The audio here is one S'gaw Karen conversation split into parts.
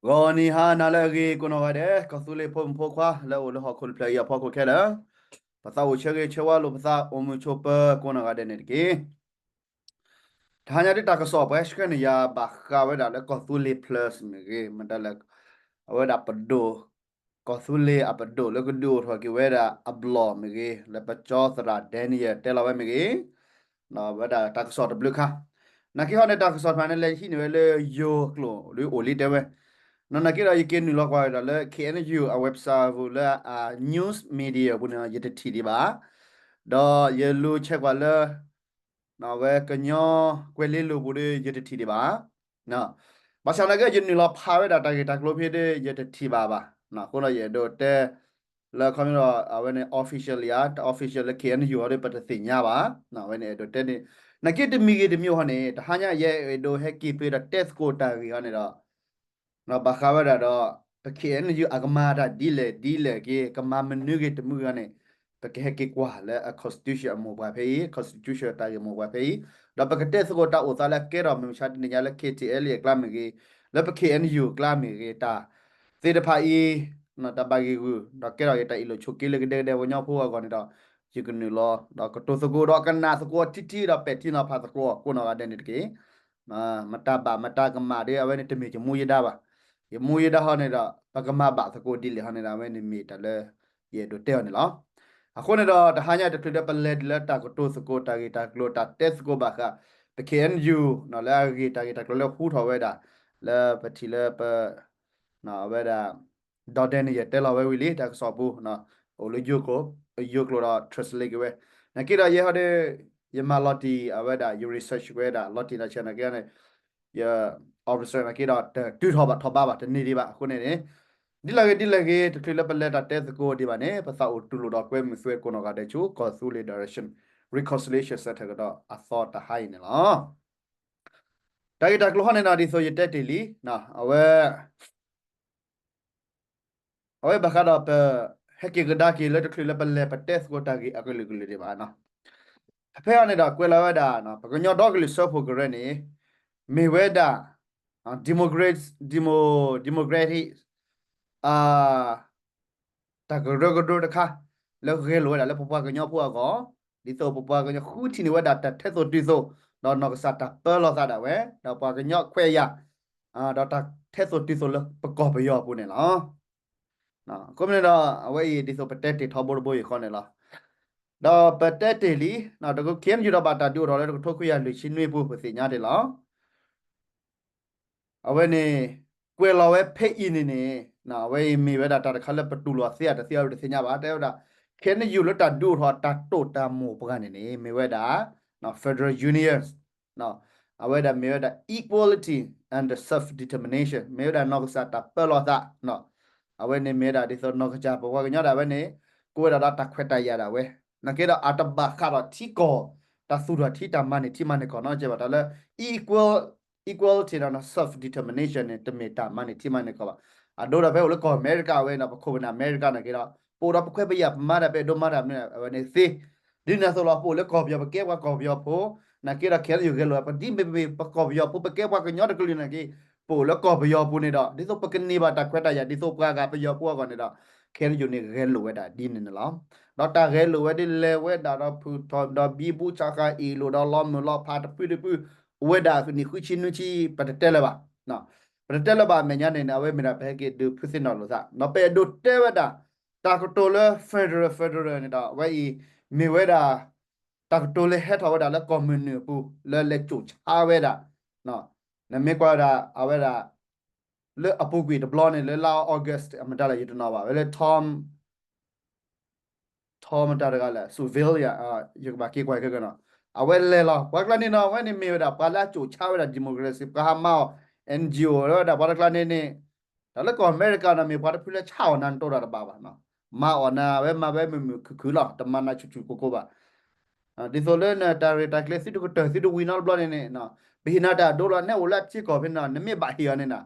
ဂီၤနံၤဟါနၤလၢအဂ့ၤ ကိးနီၢ်ဂၤဒဲး ကီၢ်သူလ့ၤဖိမုၣ်ဖိခွါ လၢအိၣ်လၢဟီၣ်ခိၣ်တဖျၢၣ်အံၤအဖီခိၣ်ခဲလၢာ်, ပသးအိၣ်ဆၢဂ့ၤဆၢဝါလိာ်ပသး အိၣ်မုာ်ဆိးပၢၤ ကိးနီၢ်ဂၤဒဲးန့ၣ်တက့ၢ်. တဟါညါဒ်တၢ်ကစီၣ်ပှၤဟဲဆှၢန့ၢ်ယၤ ဘၣ်ဃးဝဲဒၣ်လၢကီၢ်သူလ့ၤ plus မ့ၢ်ဂ့ၤ မတၤလဲၣ် အဝဲဒၣ်ပဒိၣ် ကီၢ်သူလ့ၤအပဒိၣ်လၢကဒုးအိၣ်ထီၣ်က့ၤဝဲဒၣ်အဘျီၣ်မ့ၢ်ဂ့ၤ လၢပကၠီသရၣ် Daniel တဲလီၤဝဲမ့ၢ်ဂ့ၤ ဝဲဒၣ်တၢ်ကစီၣ်တဘျုးခါ, နာ်က့ဟီန့ၣ် တၢ်ကစီၣ်တဖၣ်န့ၣ် လဲၤဟံးန့ၢ်ဝဲလၢယိၤကျိာ် လၢအိၣ်လံတဲဝဲ, နာ်က့ဒီးယက့ၤနုာ်လီၤကွၢ်ဒီးလၢ K N U အ website ပူၤလၢအ news media ပူၤန့ၣ် ယတထံၣ်ဒံးဘၣ်, ဒီးယလူၤဆဲးကွၢ်လၢ အဝဲကညီကွဲၤလ့လိၤပူၤဒီး ယတထံၣ်ဒံးဘၣ်. ဘၣ်ဆၣ်သနာ်က့ ယနုာ်လီၤဖးဝဲဒၣ်တၢ်ဂ့ၢ်တၢ်ကျိၤဖဲဒီး ယတထံၣ်ဘၣ်ဘၣ်. အဃိဒီးယအဲၣ်ဒိးတဲ လၢခီဒီး အဝဲန့ၣ် officially ဧါ တ official လၢ K N U ဟီဒီး ပတသ့ၣ်ညါဘၣ်. အဝဲန့ၣ်အဲၣ်ဒိးတဲန့ၣ် နာ်က့တမံၤဂ့ၤတမံၤဟီန့ၣ် တဟါညါယအဲၣ်ဒိးဟဲက့ၤပှ့ၤဒီးတဲသကိးတၢ်ဂ့ၢ်ဟီန့ၣ်ဒီး ဘၣ်ဃးဝဲဒၣ်ဒီး ပ K N U အကမၤတၢ်ဒ်လဲၣ်ဒ်လဲၣ်က့ၤ ကမၤမနုၤဂ့ၤတမုာ်ဂ့ၤန့ၣ် ပကဟဲက့ၤကွၢ်လၢအ constitution အမိၢ်ပှၢ်ဖဲအံၤ constitution တၢ်ဂ့ၢ်မိၢ်ပှၢ်ဖဲအံၤ, ဒီးပကတဲသကိးတၢ်အိၣ်သးလၢအကဲထီၣ်မုၢ်မဆါတနံၤညါလၢ K T L အကျါမ့ၢ်ဂ့ၤ, လၢပ K N U အကျါမ့ၢ်ဂ့ၤ တၢ်သ့ၣ်တဖၣ်အံၤ တၢ်ဘၣ်ဂ့ၢ်ဂူာ် ဒီးကဲထီၣ်က့ၤတၢ်အ့ၣ်လိာ်ဆိးက့လၢကဒဲကဒဲပှၤကညီဖိအဂီၢ်န့ၣ်ဒီး ယကနုာ်လီၤ ဒီးကတိၤသကိးဒီးကနၣ်သကိးထံထံဒီးပဲာ်ထံနီၤဖးသကိးကိးနီၢ်ဂၤဒဲးန့ၣ်တက့ၢ်. မတၤဘၣ်မတၤကမၣ်ဒီး အဝဲန့ၣ်တမ့ၢ်ယမူယဒါဘၣ်. ယမူယဒါဟီန့ၣ်ဒီး ပကမၤဘၣ်သကိးဒ်လဲၣ်ဟီန့ၣ်ဒီး အဝဲန့ၣ်မ့ၢ်တၢ်လၢ ယအဲၣ်ဒိးတဲအီၤန့ၣ်လီၤ. အဃိန့ၣ်ဒီး တဟါညါတချုးလၢပလဲၤတုၤလၢတၢ်ကတိၤသကိးတၢ်ဂ့ၢ်တၢ်ကျိၤ တၢ်တဲသကိးဘၣ်ဃး ပ K N U လၢအဂ့ၢ်တၢ်ဂ့ၢ်တၢ်ကျိၤလၢဟူထီၣ်ဝဲဒၣ် လၢပထံၣ်လၢပ အဝဲဒၣ် ဒီးဒဲန့ၣ် ယတဲလီၤဝဲဝံၤလံ တၢ်ကစီၣ်ပူၤ အိၣ်လၢယိၤကျိာ်ဒီး translate က့ၤဝဲ, နာ်က့ဒီးယဲဟီဒီး ယမၤလီၤတံၢ်အဝဲဒၣ် ယ research ဝဲဒၣ် လီၤတံၢ်ဒီးဆဲးနာ်က့န့ၣ် ယ officer နာ်က့ဒီး တတုၤထီၣ်ဘၣ်ထီၣ်ဘးဘၣ် တန့ၢ်ဒံးဘၣ်. အဃိန့ၣ်န့ၣ် ဒ်လဲၣ်ဂ့ၤဒ်လဲၣ်ဂ့ၤ တချုးလၢပလဲၤတၢ်တဲသကိးဒံးဘၣ်န့ၣ် ပသးအိၣ်တူၢ်လိာ်ဒီးကွဲမုာ်သွဲကိးနီၢ်ဂၤဒဲးဆူ ကီၢ်သူလ့ၤ direction reconciliation center ကဒီးအသီတဟါအံၤန့ၣ်လီၤ. တၢ်ဂ့ၢ်တၢ်ကျိၤဟီန့ၣ်ဒီး ဒ်သိးယတဲတ့ၢ်လံ အဝဲ အဝဲဘၣ်ဃးဒီးပ ဟဲက့ၤကဒါက့ၤလၢတချုးလၢပလဲၤပတဲသကိးတၢ်ဂ့ၢ်အကလုာ်ကလုာ်ဒံးဘၣ်. ဖဲအံၤန့ၣ်ဒီး ကွဲးလီၤဝဲဒၣ် ပကညီဒီကလုာ်စၢဖှိၣ်ကရၢန့ၣ် မ့ၢ်ဝဲဒၣ် democrat demo democratic တၢ်ကရၢကရိတခါ လၢဂဲၤလိာ်ဝဲဒၣ်လၢပပှၤကညီဖိအဂီၢ်, ဒ်သိးပပှၤကညီဃုထံၣ်န့ၢ်ဝဲဒၣ်တၢ်ထဲသိးတုၤသိး ဒီးနီၢ်ကစၢ်တၢ်ပၢလီၤသးဒၣ်ဝဲ ဒီးပှၤကညီခွဲးယာ် ဒီးတၢ်ထဲသိးတုၤသိးလၢပကီၢ်ပယီၤအပူၤန့ၣ်လီၤ. အဃိန့ၣ်ဒီး အဝဲအံၤဒ်သိးပတဲတ့ၢ်ထီဘိတဘိအံၤဃီန့ၣ်လီၤ. ဒီးပတဲတ့ၢ်လံ ဒီး K N U ဒီးဘၣ်တၢ်ဒုးအိၣ်ထီၣ်လၢတကထိခွံကယၤလွံၢ်ဆံနွံပူၤ ပသ့ၣ်ညါတ့ၢ်လီၤ. အဝဲန့ၣ် ကွဲးလီၤဝဲဖဲအံၤန့ၣ်န့ၣ် အဝဲအံၤမ့ၢ်ဝဲဒၣ်တၢ်တခါလၢပတူၢ်လိာ်သ့အတသ့အီၤတသ့ၣ်ညါဘၣ် တဲဝဲဒၣ် K N U လၢတၢ်ဒုးအိၣ်ထီၣ်တၢ်တိာ်တၢ်မိၢ်ပှၢ်န့ၣ်န့ၣ် မ့ၢ်ဝဲဒၣ် federal union အဝဲဒၣ်မ့ၢ်ဝဲဒၣ် equality and self determination မ့ၢ်ဝဲဒၣ်နီၢ်ကစၢ်တၢ်ပၢလီၤသး အဝဲန့ၣ်မ့ၢ်ဝဲဒၣ်ဒ်သိးနီၢ်ကစၢ်ပပှၤကညီဒၣ်ဝဲန့ၣ် ကဝဲဒၣ်ဒီးတၢ်ခွဲးတၢ်ယာ်ဒၣ်ဝဲ နာ်က့ဒီးအတဘၣ်ဃးဒီးထံကီၢ် တၢ်သူၣ်ထီၣ်ထံတၢ်မၤန့ၢ်ထံမၤန့ၢ်ကီၢ်နီတစဲးဘၣ် တၢ်လၢ equal equality ဒီး self determination န့ၣ် တမ့ၢ်တၢ်မၤန့ၢ်ထံမၤန့ၢ်ကီၢ်ဘၣ်. အဒိဒီးဖဲအိၣ်လၢကီၢ်အမဲရကၤဝဲန့ၣ် ပခိၣ်ပနၢ်အမဲရကၤနာ်က့ဒီး ပအိၣ်ဒီးပခွဲးပယာ်ပမၤတၢ်ပအဲၣ်ဒိးမၤတၢ်မနုၤအဝဲန့ၣ်သ့ ဒ်န့ၣ်အသိးလီၤ ပအိၣ်လၢကီၢ်ပယီၤပကဲပှၤကီၢ်ပယီၤဖိ နာ်က့ဒီး K N U ဂဲၤလိာ်ဝဲ ပဒ်မ့မ့ၢ်ပကီၢ်ပယီၤဖိ ပကဲပှၤကညီတကလုာ်နာ်က့ ပအိၣ်လၢကီၢ်ပယီၤပူၤန့ၣ်ဒီး ဒ်သိးပကန့ၢ်ဘၣ်တၢ်ခွဲးတၢ်ယာ် ဒ်သိးပှၤဂၤပယီၤဖိအဂီၢ်န့ၣ်ဒီး K N U န့ၣ်ဂဲၤလိာ်ဝဲဒၣ်ဒ်န့ၣ်န့ၣ်လီၤ. ဒီးတၢ်ဂဲၤလိာ်ဝဲဒ်လဲၣ်ဝဲဒၣ်ဒီးဖုၣ်ထီၣ်ဒီးဘံဘူဆးဃၤအ့ၣ်လိာ်ဒီးလီၤမုၢ်လီၤဖးတဖုတဖု အိၣ်ဝဲဒၣ်နံၣ်ဃုဆံနွံဆံ ပတတဲလၢၤဘၣ်. ပတတဲလၢၤဘၣ်အမဲာ်ညါန့ၣ်န့ၣ် အဝဲမ့ၢ်ဒၣ်ပဟဲက့ၤဒုးဖုသ့ၣ်နီၣ်လိာ်သး ဒီးပအဲၣ်ဒိးတဲဝဲဒၣ် တၢ်ကတိၤလၢ federal federal န့ၣ်ဒီး အဝဲအံၤ မ့ၢ်ဝဲဒၣ် တၢ်ကတိၤလၢဟဲထီၣ်ဝဲဒၣ်လၢကီၢ်မုၢ်နုာ်အပူၤ လၢလဲၤကၠိၣ်ဆါဝဲဒၣ် နမ့ၢ်ကွၢ်ဝဲဒၣ် အဝဲဒၣ် လၢအပူၤကွံာ်တဘျီန့ၣ် လၢလါ August အမတၤလဲၣ် ယတနီၣ်ဘၣ် ဝဲလၢ Tom Tom မတၤတဂၤလဲၣ် Civilian ယကဘၣ်က့ၤကွၢ်ခဲကနီၤ အဝဲလဲၤလီၤ ပှၤတကျါန့ၣ်နီၤ အဝဲန့ၣ်မ့ၢ်ဝဲဒၣ် ပှၤလၢအကၠိၣ်ဆါဝဲဒၣ် democracy ပှၤဟးမၤအီၤ N G O လၢဝဲဒၣ်ပှၤတကျါန့ၣ်န့ၣ် တၢ်လၢကီၢ်အမဲရကၤနီၤ မ့ၢ်ပှၤတဖုလၢဆါအီၤနၤ နတိၢ်တၢ်တဘၣ်ဘၣ်နီၤ မၤအီၤနၤ အဝဲမၤဝဲမုာ်မုာ်ခုၣ်ခုၣ်လီၤ တမၤနၤဆူၣ်ဆူၣ်ကိၢ်ကိၢ်ဘၣ် ဒ်သိးလၢနတၢ်ရဲၣ်တၢ်ကျဲၤသုတကတၢၢ် သုတဝံၤနီတဘျီန့ၣ်န့ၣ် ပဟ့ၣ်နၤတၢ်အဒိလီၤ နအိၣ်လၢအထံကီၢ်ဖဲန့ၣ် နမ့ၢ်ဘၣ်ဟ့ၣ်အီၤန့ၣ်နီၤ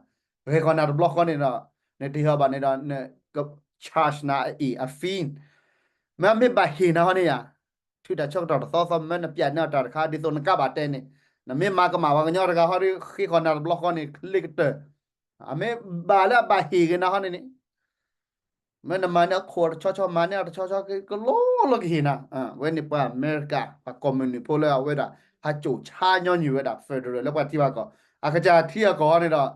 ဂဲၤဃီၤနၤတဘျီဃီန့ၣ်ဒီး နတဟ့ၣ်အီၤဘၣ်န့ၣ်ဒီး နက charge နၤအအ့ၣ်အ fine မ့ၢ်မ့ၢ်ဘၣ်ဟ့ၣ်နၤဟီန့ၣ်ယါ ထုးတၢ်ဆၢကတီၢ်တသီသီ မၢနပျးန့ၢ်အီၤတၢ်တခါ ဒ်သိးနကးဘၣ်တဲန့ၣ် နမ့ၢ်မၤကမၣ်ပှၤကညီတဂၤဟီဒီး ဃ့ဃီၤနၤတဘျီဃီန့ၣ် လ့ကတၢၢ် အမ့ၢ်ဘၣ်လၢအဘၣ်ဟ့ၣ်ဂ့ၤနၤဟီန့ၣ်န့ၣ် မ့ၢ်နမၤန့ၢ်အခိၣ်တဆီဆီ မၤန့ၢ်အတဆီဆီ ကလိလိကဟ့ၣ်နၤ, ဝဲန့ၣ်ပှၤအမဲရကၤ ပှၤကီၢ်မုၢ်နုာ်ဖိလၢအဝဲဒၣ် ဟးစိာ်ဆါညီနုာ်ဝဲဒၣ် federal လၢပှၤထံပှၤကီၢ် အကစၢ်ထံအကီၢ်န့ၣ်ဒီး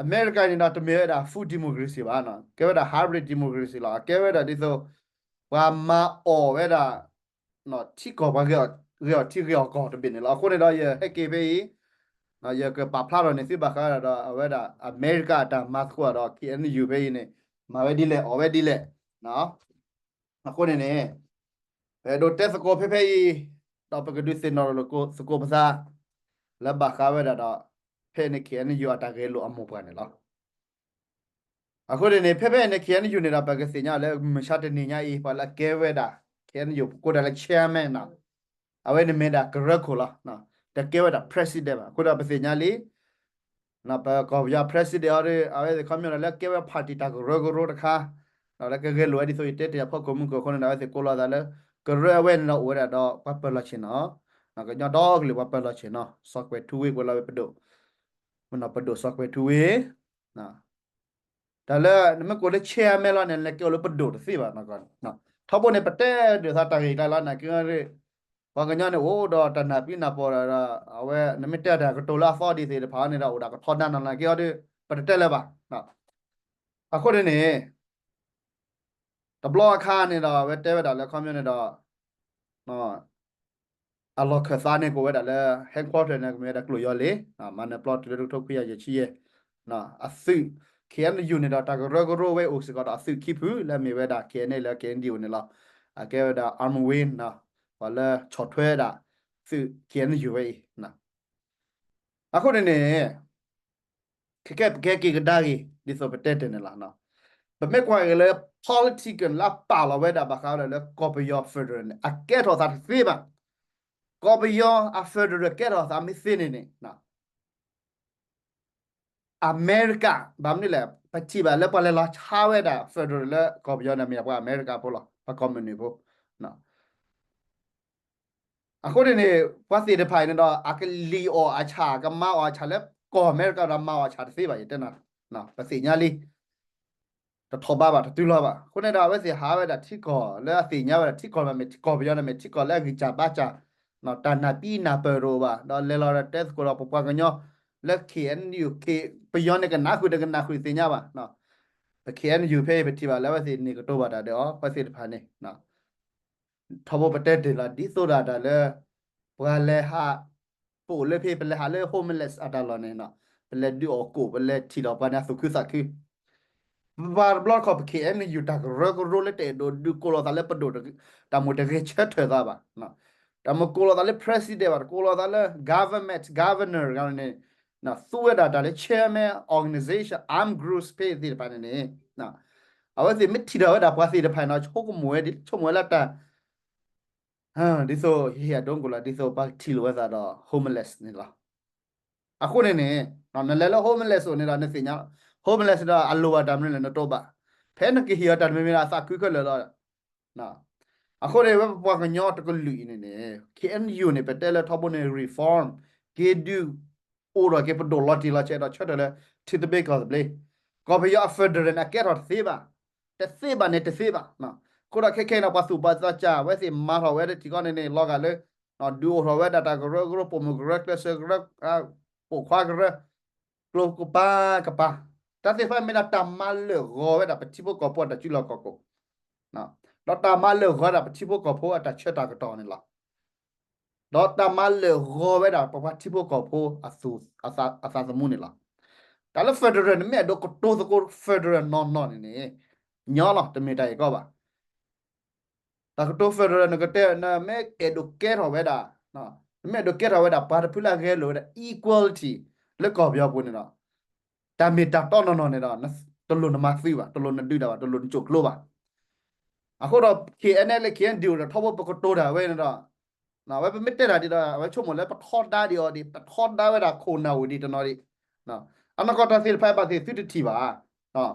အမဲရကၤန့ၣ်ဒီး တမ့ၢ်ဝဲဒၣ် full democracy ဘၣ်, ကဲဝဲဒၣ် hybrid democracy လီၤ. အကဲဝဲဒၣ်ဒ်သိး ပှၤမၤအီၣ်ဝဲဒၣ် ထံကီၢ်ပှၤဂ့ၤအီၣ်ထံဂ့ၤအီၣ်ကီၢ်တဘ့ၣ်န့ၣ်လီၤ. အဃိန့ၣ်ဒီး ယဟဲက့ၤဖဲအံၤ ယကပာ်ဖျါထီၣ်န့ၢ်သုဘၣ်ဃးဝဲဒၣ်ဒီး အဝဲဒၣ်အမဲရကၤအတၢ်မၤသကိးဒီး K N U ဖဲအံၤန့ၣ် မၤဝဲဒ်လဲၣ် အီၣ်ဝဲဒ်လဲၣ်. အဃိန့ၣ်န့ၣ် ပအဲၣ်ဒိးတဲသကိးဖဲဖဲအံၤ ဒီးပကဒုးသ့ၣ်နီၣ်လိာ်သကိးပသး လၢဘၣ်ဃးဝဲဒၣ်ဒီး ဖဲန့ၣ် K N U အတၢ်ဂဲၤလိာ်အမိၢ်ပှၢ်န့ၣ်လီၤ. အဃိန့ၣ်န့ၣ် ဖဲဖဲန့ၣ် K N U န့ၣ်ဒီး ပကသ့ၣ်ညါလၢမုၢ်ဆါတနံၤညါအံၤ ပှၤလၢအကဲဝဲဒၣ် K N U ပကိးတၢ်လၢ chairman နီၤ, အဝဲန့ၣ်မ့ၢ်ဒၣ်ကရၢခိၣ်လီၤ. တကဲဝဲဒၣ် president ဘၣ်. အဃိဒီးပသ့ၣ်ညါလံ ပကီၢ်ပယီၤ president အီၤဒီး အဝဲသ့ၣ်ခီပညီဒီးလၢကဲဝဲ party တၢ်ကရၢကရိတခါ, လၢကဂဲၤလိာ်ဝဲဒ်သိးယတဲတ့ၢ်အဖီခိၣ်မုၢ်ကီၢ်အဃိန့ၣ်ဒီး အဝဲသ့ၣ်ကိးလီၤသးလၢ ကရၢအဝဲန့ၣ်ဒီးအိၣ်ဝဲဒၣ်ဒီးပှၤပၢၤလီၢ်ဆ့ၣ်နီၤ, ကညီဒီကလုာ်ပှၤပၢၤလီၢ်ဆ့ၣ်နီၤ စီၤကွဲၤထူဝ့ ကွဲးလီၤဝဲပဒိၣ်, ပဒိၣ်စီၤကွဲၤထူဝ့ တၢ်လၢနမ့ၢ်ကိးလၢ chairman လီၤန့ၣ် လဲၤကဲအီၤလၢပဒိၣ်တသ့ဘၣ်နီၤ. ထီဘိန့ၣ် ပတဲဒုးသးတၢ်ဂ့ၢ်တၢ်လီၤန့ၣ်က့ဒီး ပှၤကညီန့ၣ်အိၣ်ဒီးတၢ်နၢ်ပံနၢ်ပီၢ်ဒီး အဝဲ နမ့ၢ်တဲတၢ်ကတိၤလၢအသီဒ်သ့ၣ်တဖၣ်န့ၣ်ဒီး အိၣ်ဒၣ်ကထီဒါနၤလၢက့ဒီး ပတတဲလၢၤဘၣ်. အဃိန့ၣ်န့ၣ် တဘျီအခါန့ၣ်ဒီး အဝဲတဲဝဲဒၣ်လၢခီပညီန့ၣ်ဒီး အလီၢ်ခၢၣ်သးန့ၣ် ကအိၣ်ဝဲဒၣ်လၢ headquarter န့ၣ် ကမ့ၢ်ဝဲဒၣ်ကျိၣ်ယီၤလ့ၣ်, မၤနၢၤပျီတုၤလၢတကထိခွံကယၤယဲၢ်ဆံယဲၢ်, အသုး K N U န့ၣ်ဒီး တၢ်ကရၢကရိဝဲအိၣ်စ့ၢ်ကီးဒီးအသုးခံဖု လၢအမ့ၢ်ဝဲဒၣ် K N A လၢ K N D O န့ၣ်လီၤ. အကဲဝဲဒၣ် armed wing ပှၤလၢဆီၣ်ထွဲဒၣ်သုး K N U ဝဲအံၤ အဃိန့ၣ်န့ၣ် ခဲကဲပကဲက့ၤကဒါက့ၤ ဒ်သိးပတဲတ့ၢ်န့ၣ်လီၤ. ပမ့ၢ်ကွၢ်က့ၤလၢ political လၢအပာ်လီၤဝဲဒၣ်ဘၣ်ဃးဝဲဒၣ်လၢကီၢ်ပယီၤ federal န့ၣ် အကဲထီၣ်သးတသ့ဘၣ်. ကီၢ်ပယီၤအ federal ကဲထီၣ်သးမ့ၢ်သ့န့ၣ်န့ၣ် အမဲရကၤ ဘၣ်မနုၤလဲၣ် ပထံၣ်ဘၣ်လၢပှၤလဲၤလီၤဆါဝဲဒၣ် federal လၢကီၢ်ပယီၤန့ၣ် မ့ၢ်ဒၣ်ပှၤအမဲရကၤဖိလီၤ, ပှၤကီၢ်မုၢ်နုာ်ဖိ အဃိန့ၣ်န့ၣ် ပှၤသ့ၣ်တဖၣ်အံၤန့ၣ်ဒီး အကလံၣ်အီၣ်အဆၣ် ကမၤအီၣ်အဆၣ်လၢကီၢ်အမဲရကၤဒီးမၤအီၣ်အဆၣ်တသ့ဘၣ် ယတဲနၤ, ပသ့ၣ်ညါလံ တထီၣ်ဘးဘၣ် တတုၤလီၤဘၣ်. အဃိန့ၣ်ဒီး အဝဲသ့ၣ်ဟးဝဲဒၣ်ထံကီၢ်လၢအသ့ၣ်ညါဝဲဒၣ်ထံကီၢ်မ့ၢ် ကီၢ်ပယီၤန့ၣ်မ့ၢ်ထံကီၢ်လၢအဂံၢ်စၢ်ဘါစၢ်, တၢ်နၢ်ပံနၢ်ပၢၢ်တအိၣ်ဘၣ်, ဒီးလဲၤလီၤဒီးတဲသကိးဒီးပပှၤကညီလၢ K N U ပယီၤန့ၣ်ကနၣ်ဃုာ်တကနၣ်ဃုာ်သ့ၣ်ညါဘၣ်. ပ K N U ဖဲအံၤပထံၣ်ဘၣ်လၢအဝဲသ့ၣ်န့ၢ်ကတိၤဘၣ်တၢ်ဒီးအီၤ ပှၤသ့ၣ်တဖၣ်န့ၣ် ထီဘိပတဲတ့ၢ်လီၤ ဒ်သိးဒၣ်တၢ်လၢ ပှၤလဲၤဟး ပအိၣ်လၢဖဲ ပလဲၤဟးလၢ homeless အတၢ်လီၢ်န့ၣ် ပလဲၤဒုးအီၣ်ကိၣ် ပလဲၤထံၣ်ဒီးပှၤန့ၣ် အသူၣ်ခုသးခု ပပှၤတဘျီတခီၣ် ပ K N U တၢ်ကရၢကရိလၢတအဲၣ်ဒိးဒုးကိးလီၤသးလၢပဒိၣ် တၢ်မိၣ်တဂဲၤဆၢထၢၣ်သးဘၣ်. တၢ်မိၣ်ကိးလီၤသးလၢ president ဘၣ် တကိးလီၤသးလၢ government governor န့ၣ် သူဝဲဒၣ်တၢ်လၢ chairman organization armed groups ဖဲသ့ၣ်တဖၣ်န့ၣ်န့ၣ် အဝဲသ့ၣ်မ့ၢ်ထံၣ်ထီၣ်ဝဲဒၣ်ပှၤသ့ၣ်တဖၣ်န့ၣ် ဆိကမိၣ်ဝဲဒ် ဆိကမိၣ်ဝဲလၢတၢ် ဒ်သိးဟ့ၣ်အဒိကအိၣ်လီၤ ဒ်သိးပှၤထံၣ်လိာ်ဝဲသးဒီး homeless န့ၣ်လီၤ. အဃိန့ၣ်န့ၣ် နလဲၤလၢ homeless အိၣ်န့ၣ်ဒီး နသ့ၣ်ညါ homeless ဒီးအလိၣ်ဘၣ်တၢ်မနုၤလဲၣ် နတိဘၣ်. ဖဲနကဟ့ၣ်အီၤတၢ်တမံၤမံၤဒီး အသးခုခဲလၢာ်လီၤ. အဃိန့ၣ် ဝဲပပှၤကညီတကလုာ်အံၤန့ၣ်န့ၣ် K N U န့ၣ် ပတဲလၢထီဘိန့ၣ် reform က့ၤဒုး အိၣ်ဒီးက့ၤပဒိၣ်လီၤတံၢ်လီၤဆဲးဒီးဆၢထၢၣ်လၢ ထံသဘျ့ကီၢ်သဘျ့ ကီၢ်ပယီၤအ federal န့ၣ် အကဲထီၣ်တသ့ဘၣ်. တသ့ဘၣ်န့ၣ်တသ့ဘၣ်. အဃိဒီးခဲခဲအံၤန့ၣ် ပှၤသူၣ်ဘီၣ်သးစၢ် အဝဲသ့ၣ်မၤထီၣ်ဝဲဒၣ်ထံကီၢ်န့ၣ်န့ၣ် လီၤဂာ်လၢ ဒုးအိၣ်ထီၣ်ဝဲဒၣ်တၢ်ကရၢကရိ ပိာ်မုၣ်ကရၢ ကျဲးစၢးကရၢ ပိာ်ခွါကရၢ ကျိကပၤကပၤ တၢ်သ့ၣ်တဖၣ်မ့ၢ်ဒၣ်တၢ်မၤလၢာ်ဂီၤဝဲဒၣ်ပထံဖိကီၢ်ဖိအတၢ်စုလီၢ်ခီၣ်ခိၣ် ဒီးတၢ်မၤလၢာ်ဂီၤဒၣ်ပထံဖိကီၢ်ဖိအတၢ်ဆၢတၢ်ကတီၢ်န့ၣ်လီၤ. ဒီးတၢ်မၤလၢာ်ဂီၤဝဲဒၣ်ပပှၤထံဖိကီၢ်ဖိအသးသမူန့ၣ်လီၤ. တၢ်လၢ federal န့ၣ် မ့ၢ်အဲၣ်ဒိးကတိၤသကိး federal နီၢ်နီၢ်န့ၣ်န့ၣ် ညီလီၤ တမ့ၢ်တၢ်အံၤကီဘၣ်. တၢ်ကတိၤ federal နကတဲ နမ့ၢ်အဲၣ်ဒိးကဲထီၣ်ဝဲဒၣ် နမ့ၢ်အဲၣ်ဒိးကဲထီၣ်ဝဲဒၣ် ပှၤတဖုလၢအဂဲၤလိာ်ဝဲဒၣ် equality လၢကီၢ်ပယီၤပူၤန့ၣ်ဒီး တၢ်မ့ၢ်တၢ်တီနီၢ်နီၢ်န့ၣ်ဒီး တလိၣ်နမၤသုးဘၣ် တလိၣ်နဒုးတၢ်ဘၣ် တလိၣ်နကိာ်ကျိဘၣ်. အဃိဒီး K N L လၢ K N D O ဒီး ထီဘိပကတိၤတၢ်ဝဲန့ၣ်ဒီး အဝဲပမ့ၢ်တဲတၢ်ဒ်ဒီး အဝဲဆိကမိၣ်လၢပထီဒါဒံးအီၤဒံး ပထီဒါဝဲဒၣ်ခိၣ်နၢ်အိၣ်ဒံးတနီၤဒံး အနီၢ်ကီၢ်တၢ်သ့ၣ်တဖၣ်ဘၣ်သ့ၣ်သုတထံၣ်ဘၣ်.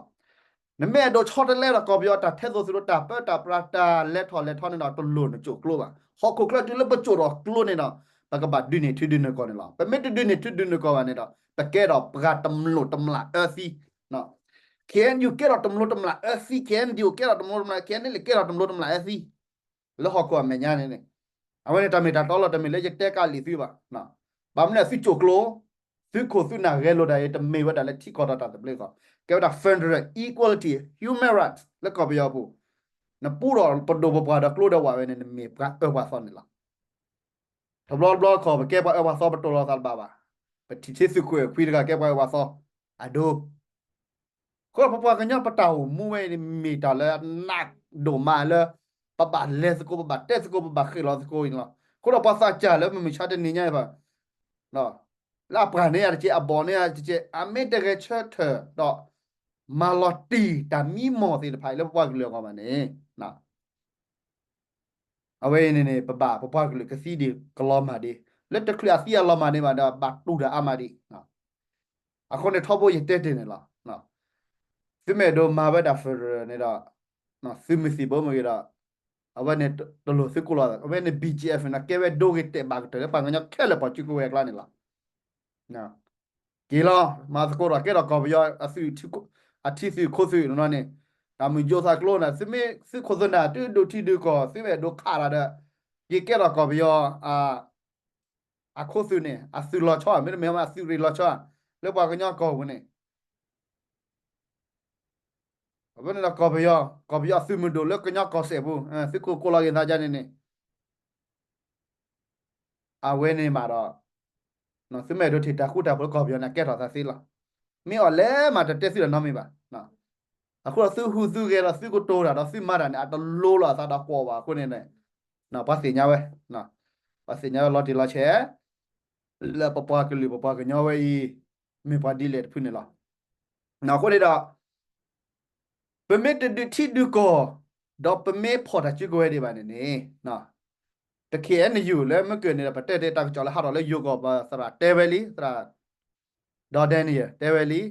နမ့ၢ်အဲၣ်ဒိးဆီတလဲဒီး ကီၢ်ပယီၤတၢ်ထဲသိးသုးဒီး တၢ်ပၢတၢ်ပြးတၢ်လဲၤထီၣ်လဲၤထီန့ၣ်ဒီး တလိၣ်နကိာ်ကျိဘၣ်. ဟီၣ်ခိၣ်ချၢတုၤလၢပကိာ်ထီၣ်ကျိန့ၣ်ဒီး ပကဘၣ်ဒုးန့ၢ်ထံဒုးန့ၢ်ကီၢ်န့ၣ်လီၤ. ပမ့ၢ်တဒုးန့ၢ်ထံဒုးန့ၢ်ကီၢ်ဘၣ်န့ၣ်ဒီး ပကဲဒီးပှၤတမျိာ်တမျာ်အၢသံ KNU ကဲထီၣ်တမျိာ်တမျာ်အၢသံ KNDO ကဲထီၣ်တမျိာ်တမျာ် KNLA ကဲထီၣ်တမျိာ်တမျာ်အၢသံ လၢဟီၣ်ခိၣ်အမဲာ်ညါန့ၣ်န့ၣ် အဝဲန့ၣ်တၢ်မ့ၢ်တၢ်တီလီၤ တမ့ၢ်လၢယတဲကးလံာ်သုဘၣ်. ဘၣ်မနုၤသုကိၣ်ကျိ သုခိၣ်သုနၢ်ဂဲၤလိာ်တၢ်အံၤ တမ့ၢ်ဝဲဒၣ်လၢထံကီၢ်ဒီးတၢ်သဘျ့အဂီၢ် ကဲဝဲဒၣ် federal equality human rights လၢကီၢ်ပယီၤအပူၤ နပူဒီးပဒိၣ်ပပှၢ်ဒီးကျိဒီးဝၣ်ဝဲန့ၣ် နမ့ၢ်ပှၤအၢပှၤသီန့ၣ်လီၤ. တဘျီတဘျီခီ ပကဲပှၤအၢပှၤသီပတိၢ်လီၤသးတဘၣ်ဘၣ်. ပထံၣ်ဆံးသုးခိၣ်အဲၣ်ခွံတဂၤကဲပှၤအၢပှၤသီ အဒိ အဃိဒီးပပှၤကညီပတၢ်အိၣ်မူဝဲအံၤန့ၣ် မ့ၢ်တၢ်လၢအနးဒိၣ်မးလၢ ပဘၣ်လဲၤသကိး ပဘၣ်တဲသကိး ပဘၣ်ဃ့ၢ်လီၤသကိးအံၤန့ၣ်လီၤ. အဃိဒီးပှၤသးစၢ်လၢမုၢ်မဆါတနံၤညါအံၤဘၣ် လၢအပှၢ်န့ၢ်ယၤတက့ၢ် အဘီၣ်န့ၢ်ယၤတက့ၢ် အမ့ၢ်တဂဲၤဆၢထၢၣ်ဒီး မၤလီၤတံၢ်တၢ်မံမီၢ်သ့ၣ်တဖၣ်အံၤလၢပပှၤကလုာ်အဂီၢ်ဘၣ်န့ၣ် အဝဲအံၤန့ၣ်န့ၣ် ပဘၣ်ပပှၤကလုာ်ကသံဒံး ကလီၤမၢ်ဒံး လၢတချုးအသံအလီၤမၢ်န့ၣ်ဘၣ်ဒီး ဘၣ်တူၢ်တၢ်အါမးဒံး. အဃိန့ၣ်ထီဘိယတဲတ့ၢ်န့ၣ်လီၤ. သုမ့ၢ်အဲၣ်ဒိးမၤဝဲဒၣ် federal န့ၣ်ဒီး သုးမုၢ်သံၣ်ဘိမ့ၢ်ဂ့ၤဒီး အဝဲန့ၣ်တလိၣ်သုကိးလီၤ အဝဲန့ၣ် BGF န့ၣ် ကဲဝဲဒိဂ့ၤတဲာ်ဘၣ်ကတၢၢ်လၢပှၤကညီခဲလၢာ်ပှၤစုကဝဲၤအကျါန့ၣ်လီၤ. က့ၤလီၤ မၤသကိးဒီးကဲထီၣ်ကီၢ်ပယီၤ အထံသုးခိၣ်သုးန့ၣ်န့ၣ် တၢ်မုၢ်ယိၤသးကျိန့ၣ် သုမ့ၢ်သုးခိၣ်သုးနၢ် တုၤဒိၣ်ထံဒိၣ်ကီၢ် သုမ့ၢ်အဲၣ်ဒိးခးတၢ်ဒီး က့ၤကဲထီၣ်ကီၢ်ပယီၤ အခိၣ်သုးန့ၣ် အသုးလီၤဆီ မ့တမ့ၢ်အသုးရ့ၣ်လီၤဆီ လၢပှၤကညီကီၢ်ပူၤန့ၣ် အဝဲန့ၣ်ဒီးကီၢ်ပယီၤ ကီၢ်ပယီၤသုးမုၢ်ဒိၣ်လၢကညီကီၢ်စဲၣ်ပူၤ သုးခိၣ်ကိးလီၤက့ၤသးဒ်န့ၣ်န့ၣ် အဝဲန့ၣ်မးဒီး သုမ့ၢ်အဲၣ်ဒိးထံၣ်တၢ်ဃူတၢ်ဖိးလၢကီၢ်ပယီၤန့ၣ် ကဲထီၣ်သးသ့လီၤ. မ့ၢ်အီၤလဲၤမးတတဲသုဒီးနီတမံၤဘၣ်. အဃိဒီးသုဟူးသုဂဲၤဒီးသုကတိၤတၢ်ဒီးသုမၤတၢ်န့ၣ် အတလိၤလီၤအသးဒီးကွီၢ်ဘၣ်အဃိန့ၣ် ပှၤသ့ၣ်ညါဝဲ ပှၤသ့ၣ်ညါဝဲလီၤတံၢ်လီၤဆဲး လၢပပှၤကလုာ်ပပှၤကညီဝဲအံၤ မ့ၢ်ပှၤဒ်လဲၣ်တဖုန့ၣ်လီၤ. အဃိန့ၣ်ဒီး ပမ့ၢ်တဒုးထံဒုးကီၢ် ဒီးပမ့ၢ်ဖီၣ်တၢ်စုကဝဲၤဒံးဘၣ်န့ၣ်န့ၣ် ပ KNU လၢမ့ၢ်ကၢၢ်န့ၣ်ဒီး ပတဲတ့ၢ်တၢ်ကစီၣ်လၢဟးထီၣ်လၢယိၤကီၢ် ပသရၣ်တဲဝဲလံ သရၣ် ဒီဒဲန့ၣ် တဲဝဲလံ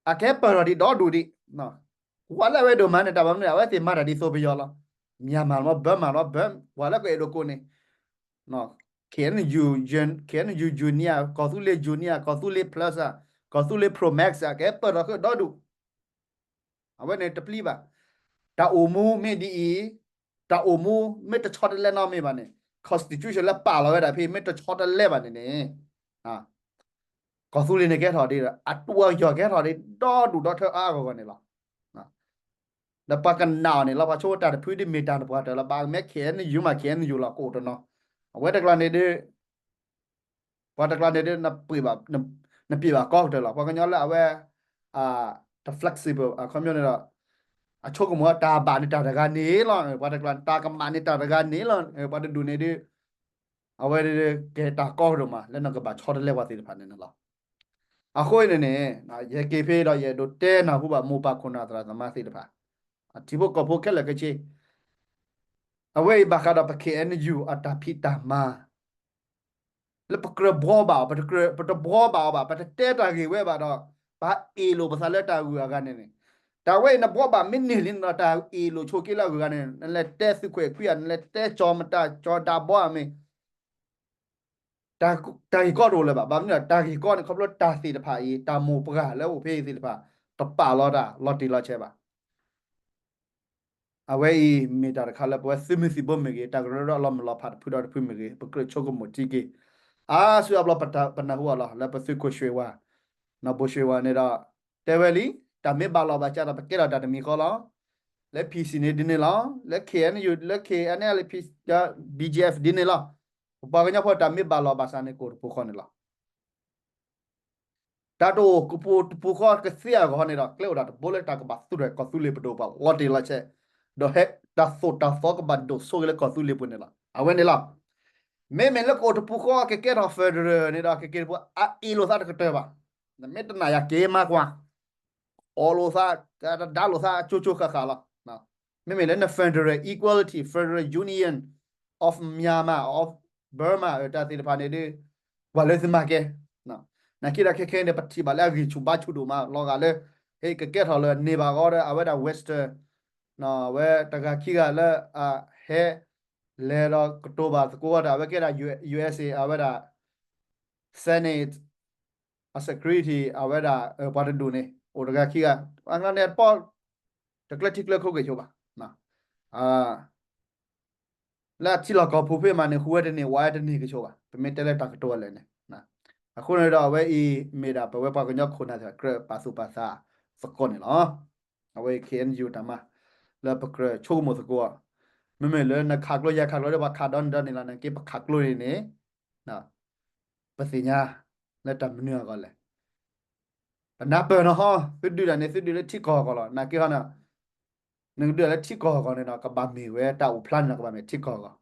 အကဟဲပၢၢ်ထီၣ်ဒံးဒီဒူၣ်ဒံး, ပှၤလၢအဝဲဒိၣ်မးန့ၣ် တၢ်ဘၣ်မနုၤ အဝဲသ့ၣ်မၤတၢ်ဒ်သိးပယီၤလီၤ. မၠၣ်မၢ်လီၤ ဘၢမၢ်လီၤ ဘၢ ပှၤလၢကအဲၣ်ဒိးကိးန့ၣ် KNU Jun- KNU Junior ကီၢ်သူလ့ၤ Junior ကီၢ်သူလ့ၤ Plus ကီၢ်သူလ့ၤ Pro Max ကဟဲပၢၢ်ထီၣ်ဃုာ်ဒီဒူၣ် အဝဲန့ၣ်တပျံၤဘၣ်. တၢ်အိၣ်မူမ့ၢ်ဒ်အံၤ, တၢ်အိၣ်မူမ့ၢ်တဆီတလဲနီတမံၤဘၣ်န့ၣ် constitution လၢပာ်လီၤဝဲဒၣ်ဖဲမ့ၢ်တဆီတလဲဘၣ်န့ၣ်န့ၣ် ကီၢ်သူလ့ၤန့ၣ်ကဟဲထီၣ်ဒ် အတူးအယီၢ်ကဟဲထီၣ်ဒ် ဒီဒူၣ်ဒီထၢအါအါဂီၢ်ဂီၢ်န့ၣ်လီၤ. ဒီးပှၤကနၣ်အီၤန့ၣ်လီၤ ပှၤဆိကမိၣ်တၢ်တဖုဒ်မ့ၢ်တၢ်နပှၤတၢၢ်လီၤ ဘၣ်မ့ၢ် KNU မး KNU လီၤကအိၣ်တနီၤ အဝဲတကျါန့ၣ်ဒ် ပှၤတကျါန့ၣ်ဒ် နပ့ၢ်ဘၣ်ကီကတၢၢ်လီၤ ပှၤကညီလၢအဝဲ တ flexible အခီပညီန့ၣ်ဒီး အဆိကမိၣ်တၢ်ဘၣ်န့ၣ်တၢ်တဂၤန့ၣ်လီၤ ပှၤတကျါ တၢ်ကမၣ်န့ၣ်တၢ်တဂၤန့ၣ်လီၤ ပှၤတဒူၣ်န့ၣ်ဒ် အဝဲကဲတၢ်ကီကတၢၢ်မး လၢနကဘၣ်ဆီတလဲပှၤသ့ၣ်တဖၣ်န့ၣ်န့ၣ်လီၤ. အဃိန့ၣ်န့ၣ် ယဟဲက့ၤဖဲဒီး ယအဲၣ်ဒိးတဲနၢ်ဟူဘၣ်မိၢ်ပၢ်ခိၣ်နၢ်သရၣ်သမါသ့ၣ်တဖၣ် အထံဖိကီၢ်ဖိခဲလၢာ်ခဲဆ့ အဝဲအံၤဘၣ်ဃးဒီးပ KNU အတၢ်ဖံးတၢ်မၤ လၢပကြၢးဘှီဘၣ်အီၤ ပတကြၢး ပတဘှီဘၣ်အီၤဘၣ် ပတတဲတၢ်ဂ့ၢ်ဝဲဘၣ်ဒီး ပဟးအ့ၣ်လိာ်ပသးလၢတၢ်ဂုၤအဂၤန့ၣ်န့ၣ် တၢ်ဝဲအံၤနဘှီဘၣ်မ့ၢ်န့ၢ်လံန့ၣ်ဒီး တၢ်အ့ၣ်လိာ်ဆိးက့လၢအဂုၤအဂၤန့ၣ် နလဲၤတဲသုးခွဲးခွံဂၤ နလဲၤတဲကၠီၤမတၤကၠီၤဒးဘီအမ့ၢ် တၢ်ဂ့ၢ်ကီတအိၣ်လၢၤဘၣ် ဘၣ်မနုၤဒီး တၢ်ဂ့ၢ်ကီန့ၣ် ခီဖျိတၢ်သ့ၣ်တဖၣ်အံၤ တၢ်မိၢ်ပှၢ်လၢအိၣ်ဖဲအံၤသ့ၣ်တဖၣ် တပာ်လီၤတၢ်လီၤတံၢ်လီၤဆဲးဘၣ် အဝဲအံၤမ့ၢ်တၢ်တခါလၢပဝဲသုးမုၢ်သံၣ်ဘိမ့ၢ်ဂ့ၤ တၢ်ကရၢကရိအလီၤမုၢ်လီၤဖးတဖုဒီးတဖုမ့ၢ်ဂ့ၤ ပကြၢးဆိကမိၣ်ထံက့ၤ အါစုအါဘျီပနၢ်ဟူအီၤလီၤ လၢပသုးခိၣ်ရွှ့ၣ်ဝါ နီၢ်ဘိရွှ့ၣ်ဝါန့ၣ်ဒီး တဲဝဲလံ တၢ်မ့ၢ်ဘၣ်လီၤဘၣ်စးဒီးပကဲထီၣ်တၢ်တမံၤဃီလီၤ လၢ PC န့ၣ်ဒ်န့ၣ်လီၤ လၢ KNU လၢ KNLA BGF ဒ်န့ၣ်လီၤ ပပှၤကညီဖိတၢ်မ့ၢ်ဘၣ်လီၤဘၣ်စးန့ၣ် ကအိၣ်တပူၤဃီန့ၣ်လီၤ တၢ်တအိၣ်ကပူၤတပူၤဃီကသ့အဂီၢ်န့ၣ်ဒီး ကျဲအိၣ်ဒၣ်တဘိလၢတၢ်ကဘၣ်သူၣ်ထီၣ်ကီၢ်သူလ့ၤပဒိၣ်ပှၤလီၤတံၢ်လီၤဆဲး, ဒီးဟဲတၢ်သိၣ်တၢ်သီကဘၣ်ဒိၣ်စိဂ့ၤလၢကီၢ်သူလ့ၤပူၤန့ၣ်လီၤ. အဝဲန့ၣ်လီၤ. မ့မ့ၢ်လၢကအိၣ်တပူၤဃီကကဲထီၣ် federal န့ၣ်ဒီး ကက့ၤတပူၤ အအ့ၣ်လိာ်သးတကတၢၢ်ဘၣ်. နမ့ၢ်တနာ်ယၤက့ၤမးကွၢ် အီၣ်လိာ်သး ကဒါလိာ်သးကၠိကၠိဃၣ်ဃၣ်လီၤ. မ့မ့ၢ်လၢန federal equality, federal union of Myanmar, of Burma တၢ်သ့ၣ်တဖၣ်န့ၣ်ဒီး ပှၤလၢသုမၤကဲ နာ်က့ဒီးခဲခဲန့ၣ် ပထံၣ်ဘၣ်လၢအဂံၢ်ဆူၣ်ဘါဆူၣ်ဒိၣ်မး လီၤဂာ်လၢ ဟဲကကဲထီၣ်လၢန့ၢ်ဘၣ်အဂီၢ်ဒီး အဝဲဒၣ် Western ဝဲတဂၤခံဂၤလၢ ဟဲ လဲၤဒီးကတိၤဘၣ်သကိးဝဲဒၣ် အဝဲကဲဒၣ် U- USA အဝဲဒၣ် Senate အ security အဝဲဒၣ် ပှၤတဒူၣ်န့ၣ် အိၣ်တဂၤခံဂၤ အကျါန့ၣ်တပီၢ် တကျဲထံကျဲခိၣ်က့ၤဆိဘၣ် လၢအထံလီၢ်ကီၢ်ပူၤဖဲမးန့ၣ် ဟူးဝဲတန့ၢ် ဝးဝဲတန့ၢ်က့ၤဆိဘၣ် ပမ့ၢ်တဲလၢတၢ်ကတိၤအလၢာ်န့ၣ် အဃိန့ၣ်ဒီးအဝဲအံၤမ့ၢ်ဒၣ်ပဝဲပှၤကညီခိၣ်နၢ်သ့ၣ်တဖၣ်ကြၢးပာ်သူၣ်ပာ်သးသကိးန့ၣ်လီၤ. အဝဲအံၤ K N U တၢ်မၤ လၢပကြၢးဆိကမိၣ်သကိး မ့မ့ၢ်လၢနခးကျိယဲခးကျိဒီးပှၤခးဒီနံၤဒီနံၤလီၤ နက့ပခးကျိန့ၣ်န့ၣ် ပသ့ၣ်ညါ လၢတၢ်မနုၤအဂီၢ်လဲၣ် ပနၢ်ပၢၢ်နီၤဟီ သုဒုးတၢ်န့ၣ် သုဒုးလၢထံကီၢ်အဂီၢ်လီၤ နာ်က့ဟီန့ၣ် နကဒုးတၢ်လၢထံကီၢ်အဂီၢ်န့ၣ်ဒီး ကဘၣ်မ့ၢ်ဝဲတၢ်အိၣ်ဖျါန့ၣ်ဒီး ကဘၣ်မ့ၢ်ထံကီၢ်အဂီၢ်